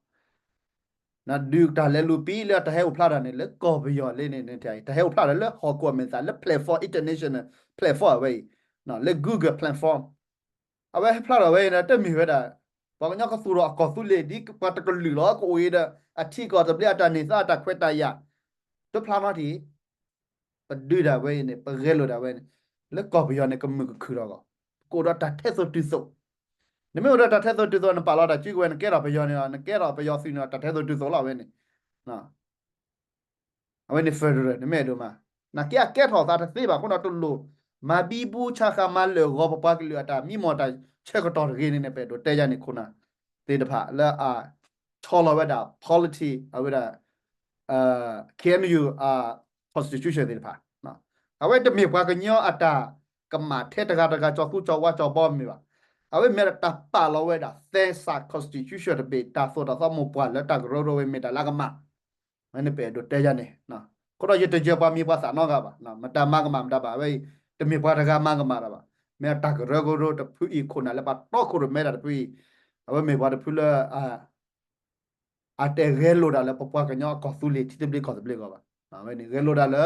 နဒုးတၢ်လဲၤလူၤပံလၢတၢ်ဟဲအိၣ်ဖျါတၢ်န့ၣ် လၢကီၢ်ပယီၤလၢန့ၣ် တၢ်ဟဲအိၣ်ဖျါတၢ်လၢဟီၣ်ခိၣ်အမဲာ်သၣ်လၢ platform international platform အဝဲအံၤ လၢ Google platform အဝဲဟဲဖျါထီၣ်ဝဲအံၤန့ၣ် တမ့ၢ်ဝဲဒၣ် ပှၤကညီကသူၣ်ထီၣ်အကီၢ်သူလ့ၤ ဒ်ပှၤတကလုာ်လီၤ ကအိၣ်အံၤဒီး အထံအကီၢ်တဘျ့ အတၢ်န့ၢ်သါ အတၢ်ခွဲးတၢ်ယာ် တဖျါနီတထံၣ် ပဒုးဒၣ်ဝဲအံၤန့ၣ် ပဂဲၤလိာ်ဒၣ်ဝဲန့ၣ် လၢကီၢ်ပယီၤန့ၣ် ကမုာ်ကခုၣ်ထီၣ်အဂီၢ် ကအိၣ်ဒီးတၢ်ထဲသိးတုၤသိး နမ့ၢ်အိၣ်ဒီးတၢ်ထဲသိးတုၤသိး နပာ်လီၤတၢ်စုကဝဲၤ နကဲထီၣ်ပယီၤန့ၣ်လီၤ နကဲထီၣ်ပယီၤသုးန့ၣ်လီၤ တၢ်ထဲသိးတုၤသိးလီၤ အဝဲန့ၣ် အဝဲန့ၣ် federal နမ့ၢ်အဲၣ်ဒိးမး နာ်က့အကဲထီၣ်သးတသ့ဘၣ် အဃိဒီးတလိၣ် မၤဘံဘူဆါဃာ် မၤလၢာ်ဂီၤ ပပှၤကလုာ်အတၢ်မံမီၢ်တၢ်ဆၢကတီၢ်တဂ့ၤန့ၣ်န့ၣ် ပအဲၣ်ဒိးတဲယၤန့ၣ် ခိၣ်နၢ်သ့ၣ်တဖၣ် လၢအ ဆီလီၤဝဲဒၣ် polity အဝဲဒၣ် K N U အ constitution သ့ၣ်တဖၣ် အဝဲတမ့ၢ်ပှၤကညီအတၢ်ကမၣ်ထဲတဂၤတဂၤ ကၠီၤသူကၠီၤဝါကၠီၤဘီမ့ၢ်ဘၣ်. အဝဲမ့ၢ်ဒၣ်တၢ်ပာ်လီၤဝဲဒၣ် သဲစး constitution တဘ့ၣ် တၢ်သိၣ်တၢ်သီမိၢ်ပှၢ်လၢတၢ်ကရၢကရိဝဲမ့ၢ်တၢ်လၢအကမၣ် အဝဲန့ၣ်ပအဲၣ်ဒိးတဲယၤန့ၣ် အဃိဒီးယတယၢၤပှၤမံၤပှၤသၣ်နီတဂၤဘၣ်, မတၤမၤကမၣ်မတၤဘၣ်, အဝဲအံၤ တမ့ၢ်ပှၤတဂၤမၤကမၣ်တၢ်ဘၣ်, မ့ၢ်တၢ်ကရၢကရိတဖုအံၤ ခိၣ်နၢ်လၢပှၤတီခိၣ်ရိၣ်မဲတၢ်တဖုအံၤ, အဝဲမ့ၢ်ပှၤတဖုလၢ အတဂဲၤလိာ်တၢ်လၢပပှၤကညီအကီၢ်သူလ့ၤထံသဘျ့ကီၢ်သဘျ့အဂီၢ်ဘၣ်. အဝဲန့ၣ်ဂဲၤလိာ်တၢ်လၢ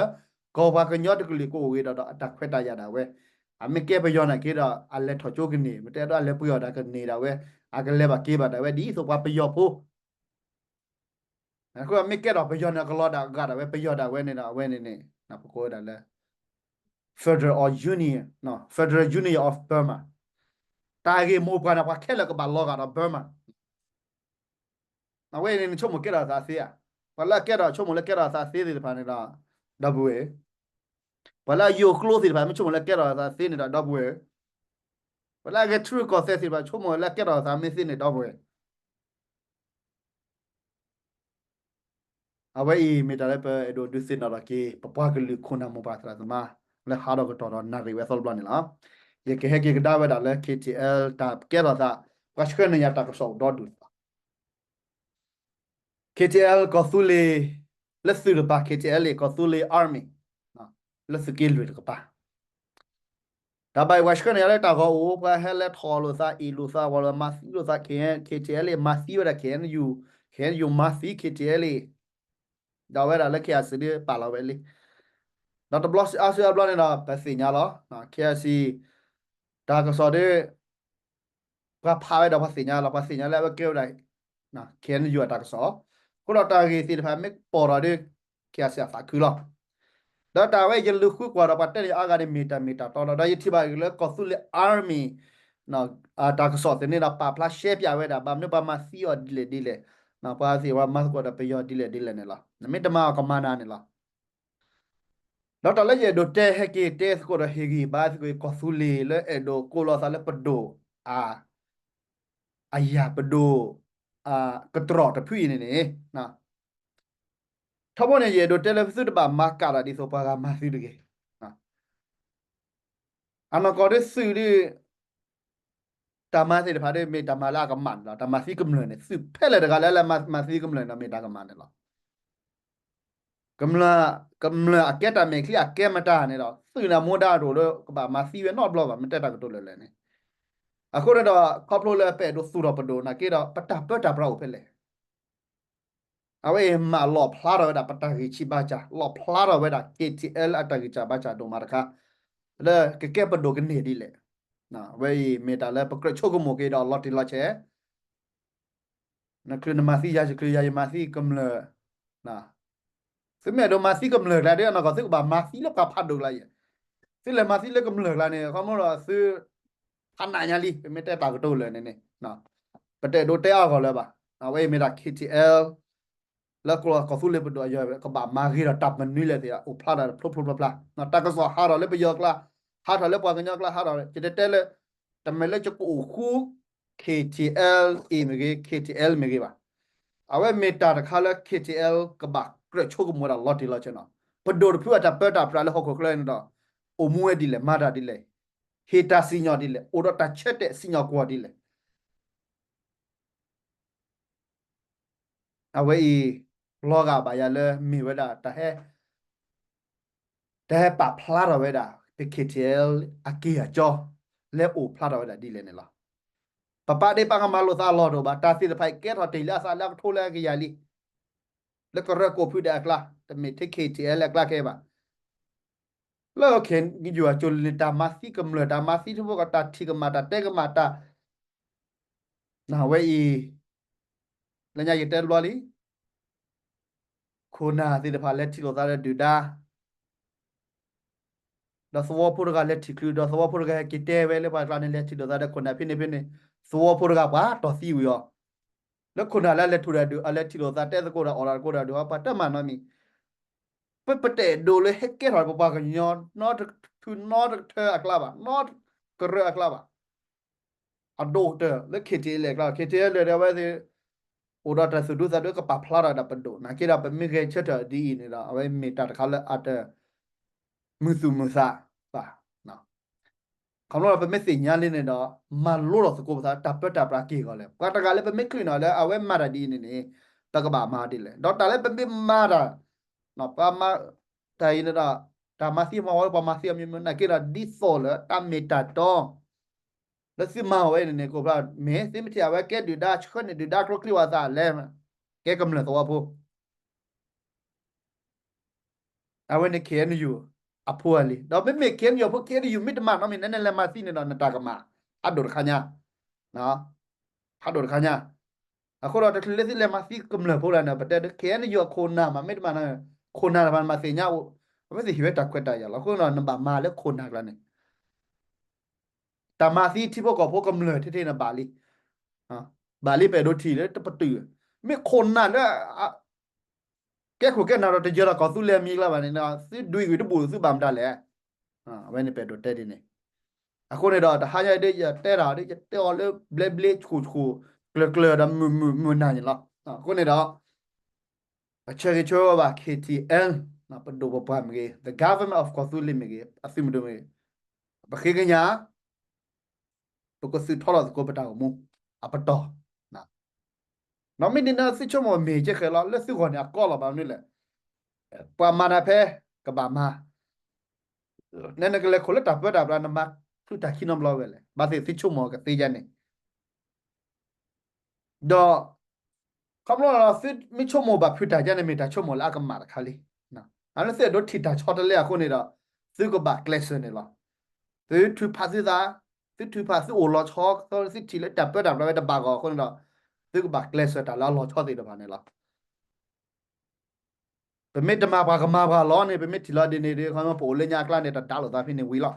ကီၢ်ပှၤကညီတကလုာ်ကအိၣ်ဂ့ၤဒီး ဒီးအတၢ်ခွဲးတၢ်ယာ်ဒၣ်ဝဲ, အမ့ၢ်ကဲပယီၤနာ်က့ဒီး အလဲၤထီၣ်ကၠိကန့ၢ်, မ့ၢ်တဲဒီးအလဲၤပှ့ၤအီၣ်တၢ်ကန့ၢ်ဒၣ်ဝဲ, အကလဲၤဘၣ်က့ၤဘၣ်ဒၣ်ဝဲ ဒ်သိးပှၤပယီၤဖိ အဃိမ့ၢ်ကဲထီၣ်ပယီၤန့ၣ် အကလီၤဒၣ်ဂာ်ဒၣ်ဝဲ ပယီၤဒၣ်ဝဲန့ၣ်ဒီး အဝဲန့ၣ်န့ၣ် ပကိးဝဲဒၣ်လၢ Federal of Union, Federal Union of Burma, တၢ်ဂ့ၢ်မိၢ်ပှၢ်န့ၣ် ပှၤခဲလၢာ်ကဘၣ်လီၤဂာ်ဒီး Burma. အဝဲန့ၣ်နဆိကမိၣ်ကဲထီၣ်သးသ့ဧါ. ပှၤလၢအကဲထီၣ်ဆိကမိၣ်လၢကဲထီၣ်သးသ့သ့ၣ်တဖၣ်န့ၣ်ဒီး ဒီပုၢ်ဝဲၢ်, ပှၤလၢအယိၤကျိသ့ၣ်တဖၣ် မ့ၢ်ဆိကမိၣ်လၢကဲထီၣ်သးသ့န့ၣ်ဒီး ဒီပုၢ်ဝဲၢ်, ပှၤလၢအဂဲၤထံရူၢ်ကီၢ်သဲးသ့ၣ်တဖၣ် ဆိကမိၣ်လၢကဲထီၣ်သးမ့ၢ်သ့န့ၣ် ဒီပုၢ်ဝဲၢ် အဝဲအံၤမ့ၢ်တၢ်လၢပအဲၣ်ဒိးဒုးသ့ၣ်နီၣ်ထီၣ်က့ၤ ပပှၤကလုာ်ခိၣ်နၢ်မိၢ်ပၢ်သရၣ်သမါ လၢဟးထီၣ်ကတီၢ်ဒီးနၣ်ရံၣ်ဝဲအသီတဘျီန့ၣ်လီၤ. ယကဟဲက့ၤကဒါဝဲဒၣ်လၢ K T L တၢ်ကဲထီၣ်သး ပှၤဆှၢန့ၢ်ယၤတၢ်ကစီၣ်အိၣ်ဒီဒူၣ်လီၤ. K T L ကီၢ်သူလ့ၤ လၢသုးတပၤ K T L အံၤ ကီၢ်သူလ့ၤ Army လၢသုးက့လွံၢ်တကပၤ တၢ်ဘၣ်အံၤပှၤဆှၢန့ၢ်ယၤလၢတၢ်ဂီၤအိၣ် ပှၤဟဲလၢထီၣ်လိာ်သး အ့ၣ်လိာ်သး ဝီၤလိာ်မၤသံလိာ်သး K N, K T L အံၤ မၤသံဝဲဒၣ် K N U, K N U မၤသံ K T L အံၤ ဒီးဝဲဒၣ်လၢ K I C ဒ်ပာ်လီၤဝဲလံ. ဒီးတဘျီအါစုအါဘျီန့ၣ်ဒီး ပသ့ၣ်ညါလီၤ K I C တၢ်ကစီၣ်ဒ် ပှၤဖးဝဲဒီးပှၤသ့ၣ်ညါလီၤ. ပှၤသ့ၣ်ညါလၢအဝဲကဲဝဲဒၣ် K N U အတၢ်ကစီၣ်, အဃိဒီးတၢ်ဂ့ၢ်သ့ၣ်တဖၣ်မ့ၢ်ပိာ်ထီၣ်ဒီး K I C အသးခုလီၤ. ဒီးတၢ်ဝဲယလူၤဃုကွၢ်ဒီးပှၤတဲန့ၢ်အါဂၤန့ၣ် မ့ၢ်တၢ်မ့ၢ်တၢ်တီလီၤ. ဒီးယထံၣ်ဘၣ်လၢကီၢ်သူလ့ၤ Army တၢ်ကစီၣ်သ့ၣ်န့ၣ်ဒီး ပာ်ဖျါရှဲပၠးဝဲဒၣ် ဘၣ်မနုၤပှၤမၤသံအီၤဒ်လဲၣ်ဒ်လဲၣ်, ပှၤသ့ၣ်ပှၤမၤသကိးဒီးပယီၤဒ်လဲၣ်ဒ်လဲၣ်န့ၣ်လီၤ. နမ့ၢ်တမၤအီၤကမၤနၤန့ၣ်လီၤ. ဒီးတၢ်လၢယအဲၣ်ဒိးတဲဟဲက့ၤတဲသကိးဒီးဟ့ၣ်ဂံၢ်ဘါသကိး ကီၢ်သူလ့ၤလၢအဲၣ်ဒိးကိးလီၤသးလၢပဒိၣ် အယၢ်ပဒိၣ် ကတြီၢ်တဖုအံၤန့ၣ်န့ၣ်, ထီဘိန့ၣ် ယအဲၣ်ဒိးတဲလၢသုတဘၣ်မၤကၣ်တၢ်ဒ်သိးပှၤဂၤမၤသုတဂ့ၤ. အနီၢ်ကီၢ်ဒ်သုးဒ် တၢ်မၤသ့ၣ်တဖၣ်ဒ်မ့ၢ်တၢ်မၤလၢအကမၣ်န့ၣ်လီၤ. တၢ်မၤသံကမျၢၢ်န့ၣ် သုးဖဲလဲၣ်တဂၤလၢလၢမၤသံကမျၢၢ်န့ၣ်ဒီးမ့ၢ်တၢ်ကမၣ်န့ၣ်လီၤ. ကမျၢၢ် ကမျၢၢ်အကဲတၢ်မဲာ်ချံအကဲမတၤန့ၣ်ဒီး သုးန့ၣ်အမူဒါတအိၣ်လၢကဘၣ်မၤသံဝဲနီတဘျီဘၣ် မ့ၢ်တဲတၢ်ကတိၤလၢာ်လၢာ်န့ၣ်. အဃိန့ၣ်ဒီး ခီဖျိလၢပအဲၣ်ဒိးသူၣ်ထီၣ်ပဒိၣ်နာ်က့ဒီး ပတၢ်ပၢတၢ်ပြးအိၣ်ဖဲလဲၣ်. အဝဲအံၤမၤလီၣ်ဖျါထီၣ်ဝဲဒၣ်ပတၢ်ဂံၢ်ဆံးဘါစၢ်, လီၣ်ဖျါထီၣ်ဝဲဒၣ် K T L အတၢ်ဂံၢ်စၢ်ဘါစၢ်ဒိၣ်မးတခါ, လၢကကဲပဒိၣ်ကန့ၢ်ဒ်လဲၣ်. အဝဲအံၤမ့ၢ်တၢ်လၢပကြၢးဆိကမိၣ်က့ၤဒီးလီၤတံၢ်လီၤဆဲး နချုးနမၤသံယၤ ယချုးယၤ ယမၤသံကမျၢၢ်, သုမ့ၢ်အဲၣ်ဒိးမၤသံကမျၢၢ်ကျါဒီး အနီၢ်ကီၢ်သုကဘၣ်မၤသံလၢပှၤဖးဒိၣ်ကျါအံၤ, သုလဲၤမၤသံလၢကမျၢၢ်ကျါန့ၣ် ခီမီဒီးသု ဖးနးညါလံ ပမ့ၢ်တဲတၢ်ကတိၤလၢာ်န့ၣ်န့ၣ်, ပတအဲၣ်ဒိးတဲအါဂီၢ်လၢၤဘၣ်. အဝဲအံၤမ့ၢ်ဒၣ် K T L လၢကီၢ်သူလ့ၤပဒိၣ်အယီၤ ကဘၣ်မၤဂ့ၤဒီးတၢ်မနုၤလဲၣ်သ့ၣ် အိၣ်ဖျါထီၣ်တဖျိဖျိဖျါဖျါ, တၢ်ကစီၣ်ဟးထီၣ်လၢပယီၤအကျါ, ဟးထီၣ်လၢပှၤကညီအကျါ, ဟးထီၣ် ယတတဲလၢ တမ့ၢ်လၢယကအိၣ်ဃူ K T L A မ့ၢ်ဂ့ၤ K T L မ့ၢ်ဂ့ၤဘၣ်. အဝဲမ့ၢ်တၢ်တခါလၢ K T L ကဘၣ်ကြၢးဆိကမိၣ်ဝဲဒၣ်လီၤတံၢ်လီၤဆဲးနီၤ. ပဒိၣ်တဖုအတၢ်ပၢတၢ်ပြးလၢဟီၣ်ခိၣ်ချၢန့ၣ်ဒီး အိၣ်မူဝဲဒ်လဲၣ်, မၤတၢ်ဒ်လဲၣ်, ဟ့ၣ်တၢ်စံၣ်ညီၣ်ဒ်လဲၣ်, အိၣ်ဒီးတၢ်ဆၢတဲာ်စံၣ်ညီၣ်ကွီၢ်ဒ်လဲၣ်. အဝဲအံၤ လီၤဂာ်ဘၣ်ယၤလၢမ့ၢ်ဝဲဒၣ် တၢ်ဟဲပာ်ဖျါထီၣ်ဝဲဒၣ် ပ K T L အက့ၢ်အကၠီ လၢအိၣ်ဖျါထီၣ်ဝဲဒၣ်ဒ်လဲၣ်န့ၣ်လီၤ. ပပာ်ဒ့ၣ်ပာ်ကမၣ်လိာ်သးအလီၢ်တအိၣ်ဘၣ်, တၢ်သ့ၣ်တဖၣ်အံၤကဲထီၣ်တ့ၢ်လၢအသးလၢအကထိလၢအကယၤလံ. လၢကရၢကရိဖုဒၣ်အကျါ, တမ့ၢ်ထဲ K T L အကျါခဲအံၤဘၣ်. လၢ K N U အကၠိလံန့ၣ် တၢ်မၤသံကမျၢၢ်, တၢ်မၤသံထံဖိကီၢ်ဖိ, တၢ်ထံၣ်ကမၣ်, တၢ်တဲကမၣ်, တၢ် နဝဲအံၤ လၢညါယတဲတဘျီလံ, ခိၣ်နၢ်သ့ၣ်တဖၣ်လဲၤထံၣ်လိာ်သးဒီးဒုၣ်ဒါ, ဒီးသဝီဖိတဂၤလဲၤထံၣ်ချုး, ဒီးသဝီဖိတဂၤဟဲက့ၤတဲဝဲလၢပှၤကျါန့ၣ် လဲၤထံၣ်လိာ်သးဒီးခိၣ်နၢ်ဖဲန့ၣ်ဖဲန့ၣ်, သဝီဖိတဂၤပှၤတီၢ်သံဝံၤအီၤ, လၢခိၣ်နၢ်လၢအလဲၤထံၣ်ဒီးဒုၣ်, အလဲၤထံၣ်လိာ်သးတဲသကိးဒီးအီၣ်ဒီးသကိးဒီးဒုၣ်ဒါ ပှၤတမၤနီတမံၤ, ပပတအဲၣ်ဒိးလၢဟဲကဲထီၣ်ပပှၤကညီ နီတထူနီတထၢအကျါဘၣ်, နီတကရၢအကျါဘၣ်. အဒိၣ်ကတၢၢ်လၢ K T L အကျါ, K T L ဒီးအဝဲသ့ၣ် အိၣ်ဒီးတၢ်သူၣ်ဒူသးဒူကပာ်ဖျါထီၣ်ဒီးပဒိၣ်, နာ်က့ဒီးပမ့ၢ်ဂဲၤဆၢထၢၣ်ဒ်အံၤန့ၣ်ဒီး အဝဲမ့ၢ်တၢ်တခါလၢအတမုာ်သူၣ်မုာ်သးဘၣ်. ခီဖျိလၢပမ့ၢ်သ့ၣ်ညါလံန့ၣ်ဒီး မၤလိလီၤသကိးပသး တၢ်ပၢတၢ်ပြးက့ၢ်ဂီၤလဲၣ်, ပှၤတဂၤလၢပမ့ၢ်ချုးနီၤလၢအဝဲမၤတၢ်ဒ်အံၤန့ၣ်န့ၣ် ပကဘၣ်မၤဒ်လဲၣ်, ဒီးတၢ်လၢပမ့ၢ်မၤတၢ် ပှၤမၤတၢ်အံၤန့ၣ်ဒီး တၢ်မၤသံမၤဝဲလၢပှၤမၤသံအီၤမ့ၢ်မ့ၢ် နာ်က့ဒီး ဒ်သိးလၢတၢ်မ့ၢ်တၢ်တီ လၢသုမၤအီၤဝဲန့ၣ်န့ၣ် ကိးဖျါ မ့ၢ်သုမ့ၢ်ထံၣ်အဝဲကဲဒုၣ်ဒါ ဆှၢန့ၢ်ဒုၣ်ဒါကျိချံဝၣ်သးလဲၣ်, ကဲကမျၢၢ်သဝီဖိ အဝဲန့ၣ် K N U အဖိအလံၤ, ဒီးမ့မ့ၢ် K N U အဖိ K N U မ့ၢ်တမၤနီတမံၤန့ၣ် နလဲၤမၤသံန့ၣ်ဒီး နတၢ်ကမၣ် ဖးဒိၣ်တခါညါ, ဖးဒိၣ်တခါညါ. အဃိဒီး တချုးလၢသုလဲၤမၤသံကမျၢၢ်ဖိဒၣ်န့ၣ် ပတဲဒ် K N U အခိၣ်နၢ်မး မ့ၢ်တမၤနီၤ, ခိၣ်နၢ်တဖၣ်မၤသ့ၣ်ညါအိၣ်, အဝဲသ့ၣ်ဟ့ၣ်ဝဲတၢ်ခွဲးတၢ်ယာ်လီၤ. အဃိဒီး နဘၣ်မၤလၢခိၣ်နၢ်ကျါန့ၣ် တၢ်မၤသံထံဖိကီၢ်ဖိကမျၢၢ်ထဲထဲန့ၣ်ဘၣ်လံ, ဘၣ်လံပအဲၣ်ဒိးထံၣ်လၢတပတုာ်, မ့ၢ်ခိၣ်နၢ်လၢ ကဲခိၣ်ကဲနၢ်ဒီးတယၢၤလီၤကီၢ်သူလ့ၤအမံၤကျါဘၣ်န့ၣ် သုဒွံဂ့ၤတဘူၣ်သုဘၣ်မတၤလဲၣ်. အဝဲန့ၣ်ပအဲၣ်ဒိးတဲဒ်န့ၣ်. အဃိန့ၣ်ဒီး တဟါညါဒ်ယတဲတၢ်ဒီး ယတဲအီၤလၢဘျဲဘျဲဆူၣ်ဆူၣ် ကျၢၤကျၢၤဒီးမုာ်မုာ်မုာ်နၢ်န့ၣ်လီၤ. အဃိန့ၣ်ဒီး ပဆၢဂ့ၤဆၢဝါဘၣ် K T L ပဒိၣ်ပပှၢ်မ့ၢ်ဂ့ၤ, the government of ကီၢ်သူလ့ၤမ့ၢ်ဂ့ၤ, အသုးမုၢ်ဒိၣ်မ့ၢ်ဂ့ၤ, ပဃ့ကညး ပကသုးထီၣ်လီၤသကိးပတၢ်အိၣ်မူ အပတီၢ် ဒီးမ့ၢ်ဒ်န့ၣ် သုဆိကမိၣ်မ့ၢ်ကဲဃဲၤလီၤ လၢသုဂီၢ်န့ၣ် အကီလီၤဘၣ်မနုၤလဲၣ်. ပှၤမၤတၢ်ဖဲ ကဘၣ်မၤ, နနကလဲၤခိၣ်လၢတၢ်ပၢတၢ်ပြး နမၤဖုးတၢ်ခံနီတဘျီဝဲလဲၣ်. ဘၣ်သ့ၣ်သုဆိကမိၣ်ကသ့ယါန့ၣ် ဒီး ခီဖျိလၢသုမ့ၢ်ဆိကမိၣ်ဘၣ်ဖုးတၢ်ယါန့ၣ် မ့ၢ်တၢ်ဆိကမိၣ်လၢအကမၣ်တခါလံ. အလၢသုအဲၣ်ဒိးထံၣ်တၢ်ဆီတလဲအဃိန့ၣ်ဒီး သုကဘၣ်ကျဲးစၢးန့ၣ်လီၤ. သုထုးဖးသုသး, သုထုးဖးသုအိၣ်လီၤဆီ, သုထံၣ်လၢတၢ်ပၢတၢ်ပြးဝဲတဘၣ်ဂီၢ်အဃိန့ၣ်ဒီး သုကဘၣ်ကျဲးစၢးတၢ်လၢအလီၤဆီသ့ၣ်တဖၣ်န့ၣ်လီၤ. ပမ့ၢ်တမၤပှၤကမၤပှၤလီၤန့ၣ် ပမ့ၢ်ထံၣ်လီၤဒ်န့ၣ်ဒီး ခီပအိၣ်လၢညါအကျါန့ၣ် တဒါလိာ်သးဖဲန့ၣ်ဝံၤလီၤ.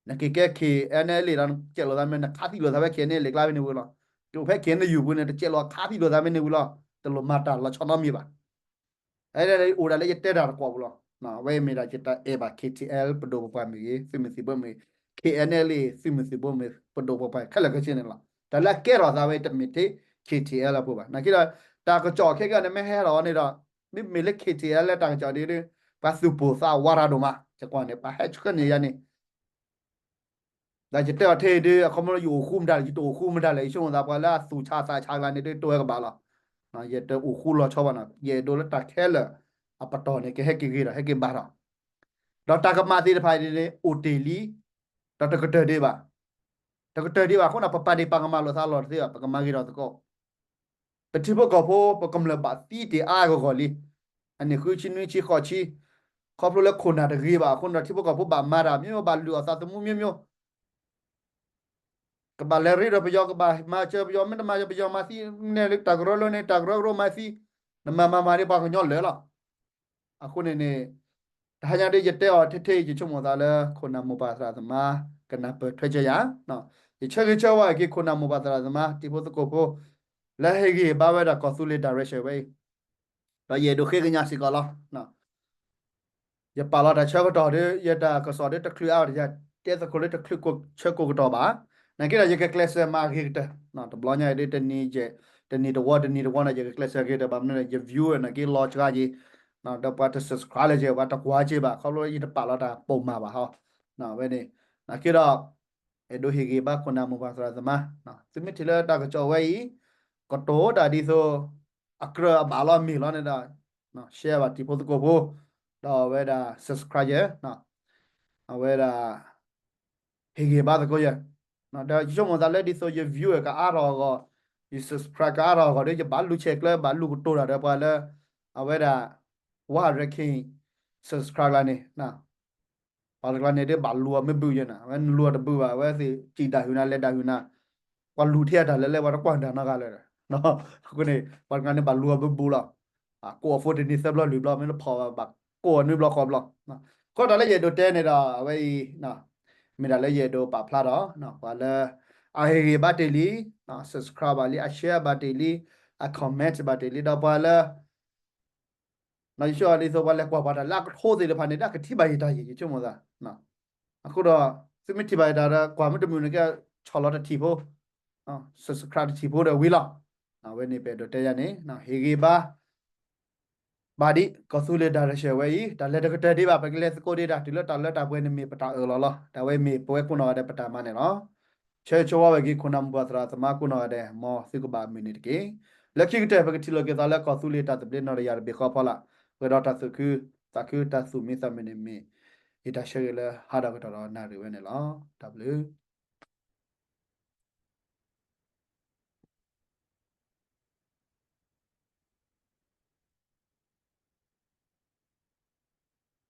နက့ၤကဲ K N L A ဒီး နကဲးလိာ်သးမ့ၢ် နခးသံလိာ်သးဖဲ K N L A ကျါဖဲန့ၣ်ဝံၤလီၤ. ကအိၣ်ဖဲ K N U ပူၤန့ၣ် တကဲးလိာ်ခးသံလိာ်သးဖဲန့ၣ်ဝံၤလီၤ. တလိၣ်မၤတၢ်လီၤဆီနီတမံၤဘၣ်. အအိၣ်ဒၣ်လၢယတဲတၢ်တကွီၢ်ပူၤလီၤ. အဝဲမ့ၢ်ဒၣ်ယတၢ်အဲၣ်ဘၣ် K T L ပဒိၣ်ပပှၢ်မ့ၢ်ဂ့ၤ, သုးမုၢ်သံၣ်ဘိမ့ၢ်ဂ့ၤ, K N L A သုးမုၢ်သံၣ်ဘိမ့ၢ် ပဒိၣ်ပပှၢ်ခဲလၢာ်ခဲဆ့န့ၣ်လီၤ. တၢ်လၢအကဲထီၣ်သးဝဲတမ့ၢ်ထဲ K T L အပူၤဘၣ်. နာ်က့ဒီး တၢ်ကစီၣ်ခဲကနံၣ်န့ၣ် မ့ၢ်ဟဲထီၣ်အီၤန့ၣ်ဒီး မ့မ့ၢ်လၢ K T L လၢတၢ်ကစီၣ်ဒ် ပှၤသူၣ်ပိၢ်သးဝးတၢ်ဒိၣ်မး ယကွၢ်န့ၣ် ပှၤဟဲဆှၢန့ၢ်ယၤန့ၣ် ဒီးယတဲအီၤထဲအံၤဒ် အခီပညီယအိၣ်ဃူမတၤလဲၣ် ယတအိၣ်ဃူမတၤလဲၣ် ယဆိကမိၣ်သးပှၤလၢအသူၣ်ဆးသးဆးကျါန့ၣ်ဒ် တအိၣ်ဝဲကဘၣ်လီၤ. ယတအိၣ်ဃူလီၤဆီဘၣ်နီၤ ယအဲၣ်ဒိးလၢတၢ်ခဲလၢာ်အပတီၢ်န့ၣ် ကဟဲက့ၤဂ့ၤဒီး ဟဲက့ၤဘၣ်ဒီး ဒီးတၢ်ကမၣ်သ့ၣ်တဖၣ်အံၤန့ၣ် အိၣ်တ့ၢ်လံ, ဒီးတကတၢၢ်ဒံးဘၣ်, တကတၢၢ်ဒံးဘၣ်အဃိန့ၣ် ပပာ်ဒ့ၣ်ပာ်ကမၣ်လိာ်သးလီၤတသ့ဘၣ် ပကမၤဂ့ၤထီၣ်သကိး ပထံဖိကီၢ်ဖိ ပကမျၢၢ်ဘၣ်သံတ့ၢ်အါအါဂီၢ်ဂီၢ်လံ. အနံၣ်ဃုဆံနွံဆံဃိးဆံ, ခီဖျိလၢခိၣ်နၢ်တဂ့ၤဘၣ်အဃိန့ၣ်ဒီး ထံဖိကီၢ်ဖိဘၣ်မၤတၢ်မ့ၢ် ဘၣ်လုၢ်အီၣ်သးသမူမ့ၢ်မ့ၢ် ကဘၣ်လဲၤရ့ဒီးပယီၤ ကဘၣ်မၤစၢၤပယီၤ မ့ၢ်တမၤစၢၤပယီၤမၤသံန့ၣ်လၢတၢ်ကရၢလၢန့ၣ် တၢ်ကရၢကရိမၤသံ, နမၤမၤမၤဒ်ပှၤကညီလၢာ်လီၤ. အဃိန့ၣ်န့ၣ် တဟါညါဒ်ယတဲအီၤထဲထဲအံၤ ယဆိကမိၣ်သးလၢ ခိၣ်နၢ်မိၢ်ပၢ်သရၣ်သမါ ကနၢ်ပၢၢ်ထွဲကၢယၤ, ယဆၢဂ့ၤဆၢဝါက့ၤခိၣ်နၢ်မိၢ်ပၢ်သရၣ်သမါ တံၤဖိသကိးဖိ လၢဟ့ၣ်ဂံၢ်ဘါဝဲဒၣ်ကီၢ်သူလ့ၤ direction ဝဲအံၤ, ဒီးယအဲၣ်ဒိးဃ့ကညးစ့ၢ်ကီးလီၤ. ယပာ်လီၤတၢ်ဆၢကတီၢ်ဒီး ယတၢ်ကစီၣ်ဒီးတချုးအါဘၣ် ယတဲသကိးလၢတချုးဆၢကိၢ်ကတီၢ်ဘၣ်, နာ်က့ဒီး ယကကျဲးစၢးမၤအဂ့ၤကတၢၢ်, တဘျီညါအံၤဒီး တနံၤတဝီ တနံၤတဝီ န့ၣ် ယကကျဲးစၢးဂ့ၤကတၢၢ် ဘၣ်မနုၤလဲၣ် ယ view နာ်က့လီၤစှၤက့ၤ, ဒီးပှၤတ subscribe လၢၤက့ၤ ပှၤတကွၢ်က့ၤဘၣ် ခီဖျိယတပာ်လီၤတၢ်ပိာ်မးဘၣ်ဟီ, ဝဲန့ၣ်, နာ်က့ဒီး အဲၣ်ဒိးဟ့ၣ်ဂံၢ်ဘါခိၣ်နၢ်မိၢ်ပၢ်သရၣ်သမါ, သုမ့ၢ်ထံၣ်လၢတၢ်ကစီၣ်ဝဲအံၤ ကတိၤတၢ်ဒ်သိး အကြၢးအဘၣ်လီၤမ့ၢ်လီၤန့ၣ်ဒီး share ဘၣ်တံၤဖိသကိးဖိ, ဒီးအဝဲဒၣ် subscribe ယၤ, အဝဲဒၣ် ဟ့ၣ်ဂံၢ်ဘါသကိးယၤ, ဒီးယဆိကမိၣ်သးလၢဒ်သိးယ view ကအါထီၣ်အဂီၢ်, ယ subscribe ကအါထီၣ်အဂီၢ်ဒီး ယဘၣ်လူၤဆဲးကျၢ ဘၣ်လူၤကတိၤတၢ်ဒီးပှၤလၢ အဝဲဒၣ် ဝါရခဲ subscribe ကျါန့ၣ် ပှၤတကျါန့ၣ်ဒ်ဘၣ်လူၤအီၤမ့ၢ်ဘုယဲနၤ အဝဲနလူၤအီၤတဘုဘၣ် အဝဲသ့ၣ်စံၣ်တၢ်ဟုၣ်နၤလဲၤတၢ်ဟုၣ်နၤ, ပှၤလူၤထဲအတၢ်လဲၤလဲၤ ပှၤတကွၢ်တၢ်နီတဂၤလၢၤ, အဃိန့ၣ် ပှၤတကျါန့ၣ်ဘၣ်လူၤအီၤဘုဘုလီၤ, ကိးအီၤ phone တနံၤသၢဘျီလွံၢ်ဘျီ မ့ၢ်တဖီၣ်ဘၣ် ကိးအီၤနွံဘျီဃိးဘျီ, အဃိတၢ်လၢယအဲၣ်ဒိးတဲန့ၣ်ဒီး အဝဲအံၤ မ့ၢ်တၢ်လၢယအဲၣ်ဒိးပာ်ဖျါဒီး ပှၤလၢ အဟ့ၣ်ဂံၢ်ဘါတ့ၢ်လံ, subscribe ဘၣ်လံ, အ share ဘၣ်တ့ၢ်လံ, အ comment ဘၣ်တ့ၢ်လံ ဒီးပှၤလၢ ယဆိကမိၣ်ဒ်သိးပှၤလဲၤကွၢ်ပှၤတၢ်လၢအကထိသ့ၣ်တဖၣ်န့ၣ် ဒ်ကထံၣ်ဘၣ်ယတၢ်ယံၤ ယဆိကမိၣ်သး, အဃိဒီး သုမ့ၢ်ထံၣ်ဘၣ်ယတၢ်ဒီး ကွၢ်မ့ၢ်တမုာ်န့ၣ်က့ ဆီၣ်လီၤတထံၣ်ဖိ, subscribe တထံၣ်ဖိဒီးဝံၤလီၤ, အဝဲန့ၣ်ပအဲၣ်ဒိးတဲယၤန့ၣ် ဟ့ၣ်ဂံၢ်ဘါ ဘၣ်ဒံး ကီၢ်သူလ့ၤ direction ဝဲအံၤ တၢ်လဲၤတကတၢၢ်ဒံးဘၣ် ပကလဲၤသကိးဒံးတၢ် တုၤလၢတၢ်လၢတၢ်ပှဲၤန့ၣ်မ့ၢ်ပတၢ်အၢၣ်လီၤလီၤ တၢ်ဝဲမ့ၢ်ပဝဲကိးနီၢ်ဂၤဒဲးပတၢ်မၤန့ၣ်လီၤ. ဆၢဂ့ၤဆၢဝါဝဲက့ၤခိၣ်နၢ်မိၢ်ပၢ်သရၣ်သမါကိးနီၢ်ဂၤဒဲး မ်သုကဘၣ်မုာ်န့ၣ်တက့ၢ်. လၢခံကတၢၢ် ပကထံၣ်လိာ်က့ၤသးလၢကီၢ်သူလ့ၤတၢ်သဘျ့နီၢ်တယၢ်တဘ့ၣ်ဃီဖီလာ်, ပှဲၤဒီးတၢ်သူၣ်ခုသးခု တၢ်သူၣ်မံသးမုာ်န့ၣ်မ့ၢ် ယတၢ်ဆၢဂ့ၤလၢဟါဒီးကတီၢ်ဒီးနၣ်ရံၣ်ဝဲန့ၣ်လီၤ. တၢ်ဘျုး